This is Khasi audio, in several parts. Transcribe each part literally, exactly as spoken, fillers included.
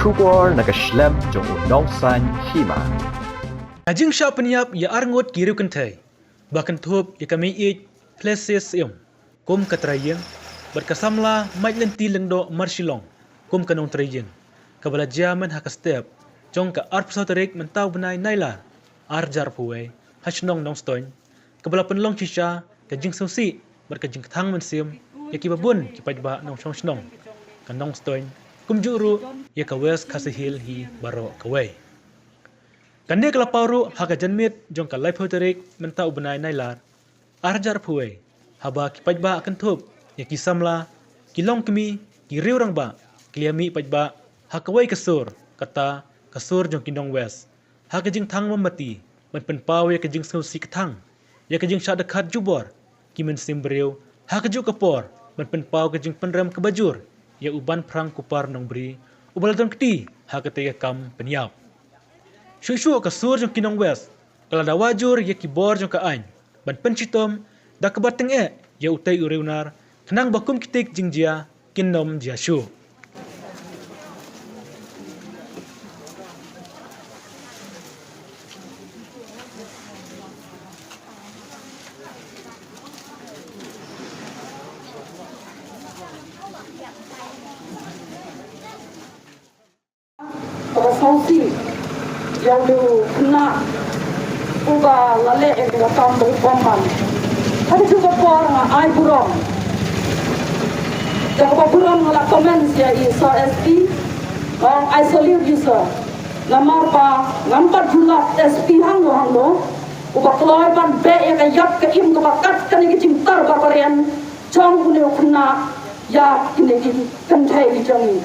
Khubor na ka shlem jong u nongsan hima. Ka jingshah pynïap ïa arngut ki riewkynthei ba kynthup ïa ka Mei Ïeit Thlessie Syiem kum ka trai ïing bad ka samla Maitlynti Lyngdoh Marshillong kum ka nongtrei ïing, kaba la jia mynha ka step jong ka arphew saw tarik mynta u bnai Nailar arhajar arphew wei ha shnong Nongstoiñ, kaba la pynlong shisha ka jingsngewsih bad ka jingkthang mynsiem ïa kiba bun ki paidbah nongshong shnong ka Nongstoiñ, kumjuh ruh ïa ka West Khasi Hills hi baroh kawei. Kane ka la paw ruh ha ka janmiet jong ka laiphew tarik mynta u bnai Nailar arhajar arphew wei, haba ki paidbah kynthup ïa ki samla, ki longkmie, ki riew rangbah, ki la ïa mih paidbah ha kawei ka sur, kata ka sur jong ki nong West, ha ka jingthang mombati ban pynpaw ïa ka jingsngewsih kthang ïa ka jingshah dkhot jubor ki mynsiem briew, ha kajuh ka por ban pynpaw ka jingpynrem kaba jur ïa u Banphrang Kupar Nongbri uba la don kti ha katei ka kam pynïap. Shuh shuh ka sur jong ki nong West ka la dawa jur ïa ki bor jong ka aiñ ban pynshitom da kaba tyngeh ïa utei u riewnar, khnang ba kum kitei ki jingjia kin ym jia shuh. Kaba sngewsih ïa u khynnah uba la leh ïa ka kam ba bymman. Ha kajuh ka por nga ai burom, da kaba burom nga la commend ïa i Sir S P. Nga ong, I salute you, sir. Namar ba ngam pat ju lap S P hangno hangno uba kloi ban beh ïa ka ïap ka im kaba kat kane ka jingtar barbarian jong une u khynnah ïa kine ki kynthei ki jong ngi.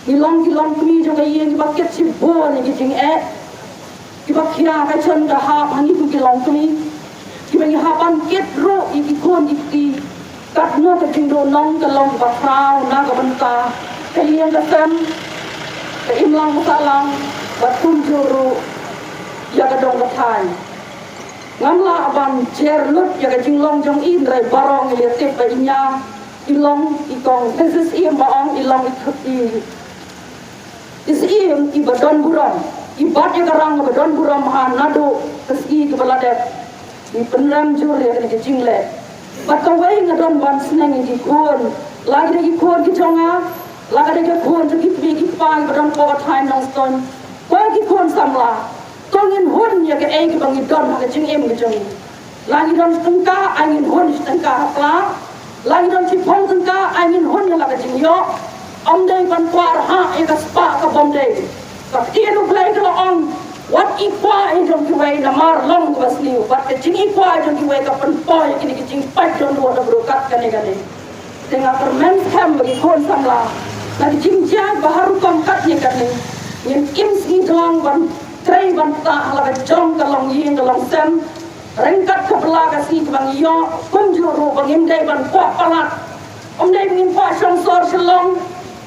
Ngi long ki longkmie jong ka ïing kiba kit shibun ïa ki jingeh, kiba khia ka jan ka hap ha ngi kum ki longkmie, kiba ngi hap ban kit ruh ïa ki khun ki kti. Katno ka jingduhnong ka long kaba khraw na ka bynta ka ïing ka sem, ka imlang ka sahlang, bad kumjuh ruh ïa ka dong ka thaiñ. Ngam lah ban jer lut ïa ka jinglong jong i, hynrei baroh ngi la tip ba i ñia i long i kong Thesis Syiem, ba ong i long i, i, i syiem iba don burom, i bat ïa ka rang ba don burom ha naduh ka sngi kaba la dep. Ngi pynrem jur ïa kane ka jingleh. Bad kawei nga don ban sneng ïa ki khun, la ki dei ki khun ki jong nga, la ka dei ki khun jong ki kmie ki kpa kiba don hapoh ka thaiñ Nongstoiñ, ko ki khun samla. To ngin hun ïa kaei kaba ngi don ha ka jingim ka jong ngi. La ngi don shi tyngka, ai ngin hun shi tyngka ha pla. La ngi don shiphew tyngka, ai ngin hun ïa la ka jingïoh. Ym dei ban kwah rhah ïa ka spah kaba ym dei. Ka ktien U Blei ka la ong, wat ikwah ïa jong kiwei namar long kaba sniew, bad ka jingikwah ïa jong kiwei ka pynpoi ïa kine ki jingpait jong u Blei kat kane kane. Te nga kyrmen skhem ba ki khun samla, na ki jingjia ba ha rukom kat ne kat ne, ngin im sngi jong ban trei ban ktah ha la ka jong ka longïing ka longsem. Ryngkat ka pla ka sngi kaba ngi ïoh, kumjuh ruh ba ngim dei ban kwah palat. Ym dei ba ngin kwah shong sor Shillong,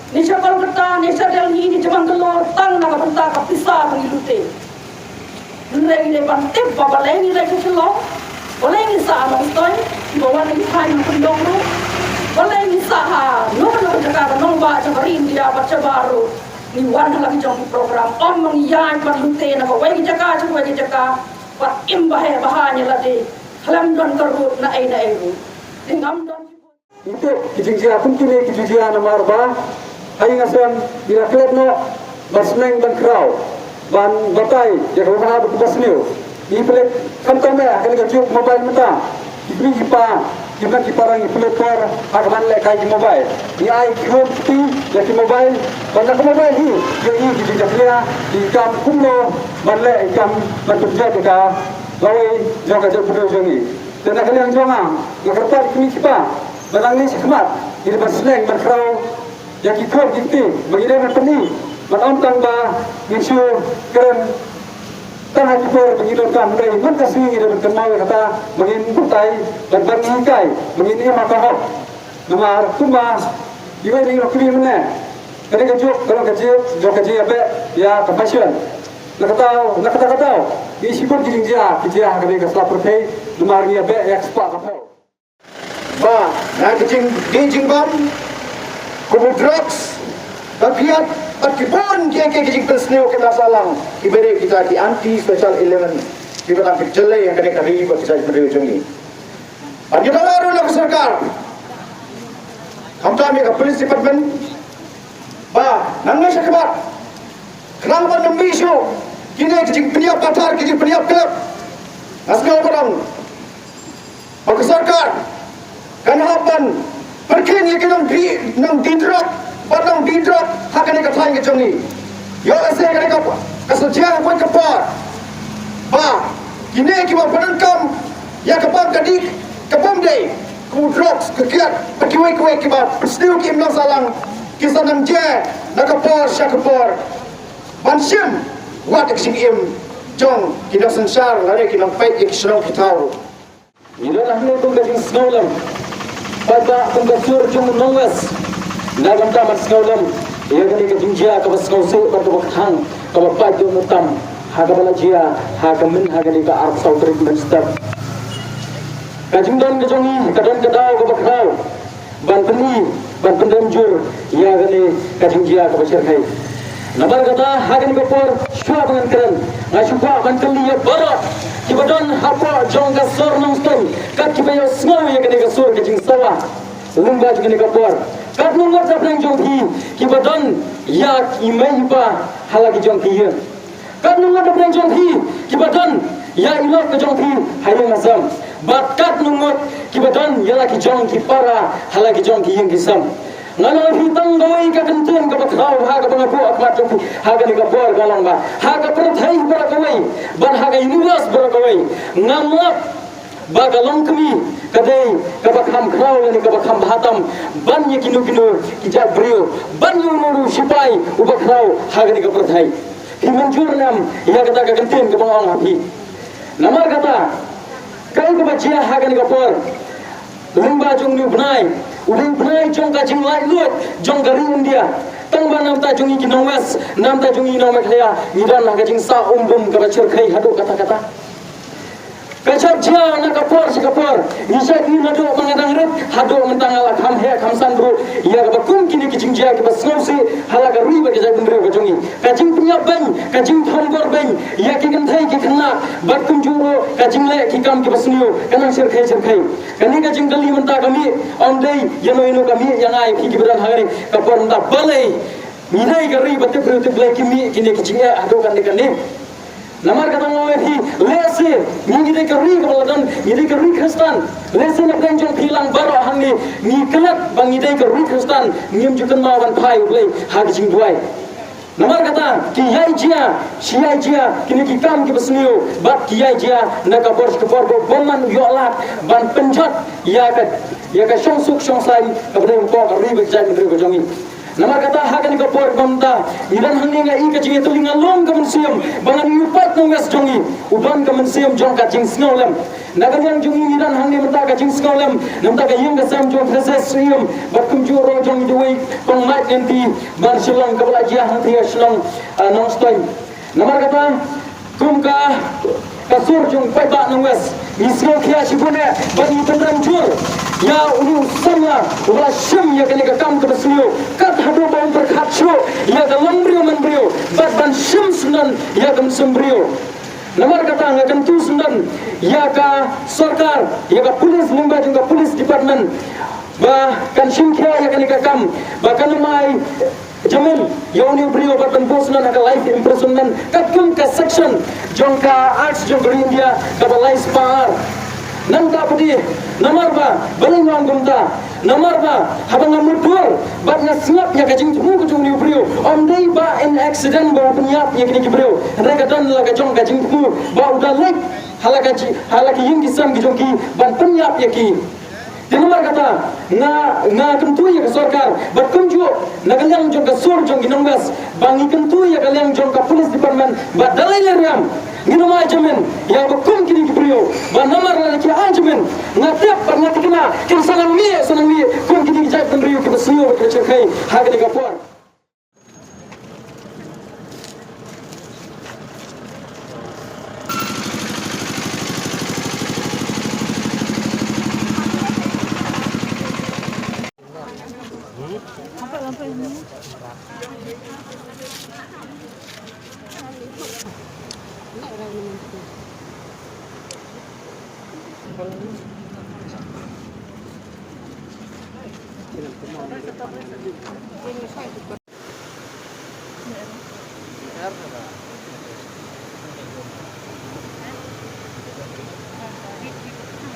ne sha Kolkata, ne sha Delhi, ne sha Bangalore, tang na ka bynta ka pisa ba ngi lute. Hynrei ngi dei ban tip ba balei ngi leit sha Shillong, balei ngi sah ha Nongstoiñ, kiba wan na ki thaiñ kyndong ruh, balei ngi sah ha no kano ka jaka ka nongbah jong ka ri India bad shabar ruh ngi wan ha la ki jong ki program. Ym ma ngi ïaid ban lute na kawei ka jaka sha kawei ka jaka bad im baheh bahaiñ ïa lade khlem don ka rud na ei na ei ruh. Te ngam don Ngi tip ki jingjia kum kine ki jingjia namar ba ha ïing ha sem ngi la klet noh ban sneng ban khraw ban batai ïa kaba bha bad kaba sniew. Ngi pynleit khamtam eh ha kane ka juk mobile mynta. Ki kmie ki kpa, ki met ki para, ngi pynleit por ha kaban lehkai ki mobile. Ngi ai ki khun ki kti ïa ki mobile, bad na ka mobile hi ïohi ki jingjakhlia, ki kam kumno ban leh, ki kam ban pynjot ïa ka lawei jong ka jaitbynriew jong ngi. Te na ka liang jong nga, nga kyrpad ïa ki kmie ki kpa ba nangne shakhmat ngi dei ban sneng ban khraw ïa ki khun ki kti ba ngi dei ban pyni, ban ym tang ba ngin shu kren tang ha ki por ba ngi donkam, hynrei man ka sngi ngi dei ban kynmaw ïa kata ba ngin batai bad ban hikai ba ngin im ha ka hok. Namar kumba iwei na ngi la kylli mynne, kane ka juk ka long ka jing, jong ka jingïabeh ïa ka passion. Na kata, na kata ka daw ngi shibun ki jingjia ki jia ha kane ka sla pyrthei namar ngi ïabeh ïa ka spah ka phew. Ba na ki jing, ki jingbam kum u drugs, Ka kiad bad ki bun ki, ki, ki jingpynsniew ki na sahlang, ki beri kita ki anti special element, ki ba dang ki jyllei ha kane ka ri bad ki jaitbynriew jong ngi. Bad ngi dang ong ruh na ka sorkar, khamtam ïa ka police department, ba nang ngi sha khmat, khnang ban ym mih shuh kine ki jingpynïap pathar, ki jingpynïap khlem. Nga sngew ba dang Ba ka sorkar kan hap ban pyrkhat ïa ki nongdie, nongdie drok, bad nongdie drok ha kane ka thaiñ ka jong ngi. Ïoh lehse kane ka, ka sa jia ha kawei ka por ba kine kiba pyndonkam ïa ka bam ka dik, ka bam dei, ka drugs, ka kiad, bad kiwei kiwei kiba pynsniew ki im nongshong sahlang, ki sa nang jia na ka por sha ka por ban shim wat ïa ka jingim jong ki nongsynshar lane ki nongpeit ïa ki shnong ki thaw. Ngi don hangne kum ka jingsngewlem. Paidbah kum ka sur jong u nong West. Nga kam ta ban sngewlem ïa kane ka jingjia kaba sngewsih bad kaba kthang kaba pait jong u tam ha kaba la jia ha ka myn ha kane ka arphew saw tarik mynstep. Ka jingdon ka jong ngi ka don ka daw kaba khraw ban pyni, ban pyndem jur ïa kane ka jingjia kaba shyrkhei. Namar kata ha kane ka por shuwa ba ngan kren, nga shu kwah ban kylli ïa baroh kiba don hapoh jong ka sor Nongstoiñ, kat kiba ïohsngew ïa kane ka sur ka jingsawa lyngba jong kane ka por. Katno ngut na pdeng jong phi kiba don ïa i mei i pa ha la ki jong ki ïing? Katno ngut na pdeng jong phi kiba don ïa i lok ka jong phi ha ïing ha sem? Bad katno ngut kiba don ïa la ki jong ki para ha la ki jong ki ïing ki sem? Nga ong ïa phi tang kawei ka kyntien kaba khraw ha kaba nga buh ha khmat jong phi ha kane ka por ka long ba ha ka pyrthei baroh kawei bad ha ka universe baroh kawei, ngam lap ba ka longkmie ka dei kaba kham khraw lane kaba kham bha tam ban ïa kino kino ki jait briew, ban ïa uno uno u sipai uba khraw ha kane ka pyrthei. Phi mynjur ne em ïa kata ka kyntien kaba nga ong ha phi? Namar kata, kaei kaba jia ha kane ka por lyngba jong une u bnai, u dei u bnai jong ka jinglaitluid jong ka ri India. Tang ba na bynta jong ngi ki nong West, na bynta jong ngi nong Meghalaya, ngi don ha ka jingsah umbum kaba shyrkhei haduh katta katta. Ka jait jia na ka por sha ka por, ngi shait ïohi naduh ba nga dang rit haduh mynta, nga la kham heh kham san ruh ïa kaba kum kine ki jingjia kiba sngewsih ha la ka ri bad ka jaitbynriew ka jong ngi. Ka jingpynïap beiñ, ka jingthombor beiñ ïa ki kynthei ki khynnah, bad kumjuh ruh ka jingleh ki kam kiba sniew ka nang shyrkhei shyrkhei. Kane ka jingkylli mynta ka mih, ym dei ïano ïano ka mih ïa nga ïa phi kiba don ha kane ka por mynta, balei ngi dei ka ri ba tip briew tip Blei ki mih kine ki jingeh haduh kane kane? Namar kata nga ong ïa phi, lehse ngi, ngi dei ka ri kaba la don, ngi dei ka ri Khristan. Lehse na pdeng jong phi lang baroh hangne ngi klet ba ngi dei ka ri Khristan, ngim ju kynmaw ban phai U Blei ha ka jingduwai. Namar kata ki ïai jia, shi ïai jia kine ki kam kiba sniew, bad ki ïai jia na ka por sha ka por ba bymman u ïoh lad ban pynjot ïa ka, ïa ka shongsuk shongsaiñ kaba dei hapoh ka ri bad ka jaitbynriew ka jong ngi. Namar kata ha kane ka por ba mynta ngi don hangne, nga i ka jingïatylli, nga long ka mynsiem ba ngan ïoh pait nong West jong ngi u don ka mynsiem jong ka jingsngewlem. Na ka liang jong ngi ngi don hangne mynta ka jingsngewlem na bynta ka ïing ka sem jong u Francis Syiem bad kumjuh ruh jong i Dewei Kong Mike Ngynti ban Shillong kaba la jia hangtei ha Shillong, ah, Nongstoiñ. Namar kata kum ka, ka sur jong paidbah nong West, ngi sngewkhia shibun eh bad ngi pynrem jur ïa une u samla uba la shim ïa kane ka kam kaba sniew kat haduh ba un pyrkhat shuh ïa ka long briew man briew bad ban shim syndon ïa ka mynsiem briew. Namar kata nga kyntu syndon ïa ka sorkar, ïa ka police, lyngba jong ka police department, ba kan shim khia ïa kane ka kam, ba kan ym ai jamin ïa une u briew bad ban buh syndon ha ka life imprisonment katkum ka section jong ka Act jong ka ri India kaba lai spah ar. Nangta pat de, namar ba, balei nga ong kumta? Namar ba haba nga mutdur bad nga sngap ïa ka jingthmu ka jong une u briew, ym dei ba in accident ba u pynïap ïa kine ki briew, hynrei ka don la ka jong ka jingthmu ba u da leit ha la ka ji-, ha la ki ïing ki sem ki jong ki ban pynïap ïa ki. Te namar kata nga, nga kyntu ïa ka sorkar bad kumjuh na ka liang jong ka sur jong ki nong West ba ngi kyntu ïa ka liang jong ka police department ba da lei lei riam ngin ym ai jamin ïa ba kum kine ki briew, ba namar lada ki ai jamin nga tip bad nga thikna kin sa nang mih, sa nang mih kum kine ki jaitbynriew kiba sniew bad kiba shyrkhei ha kane ka por.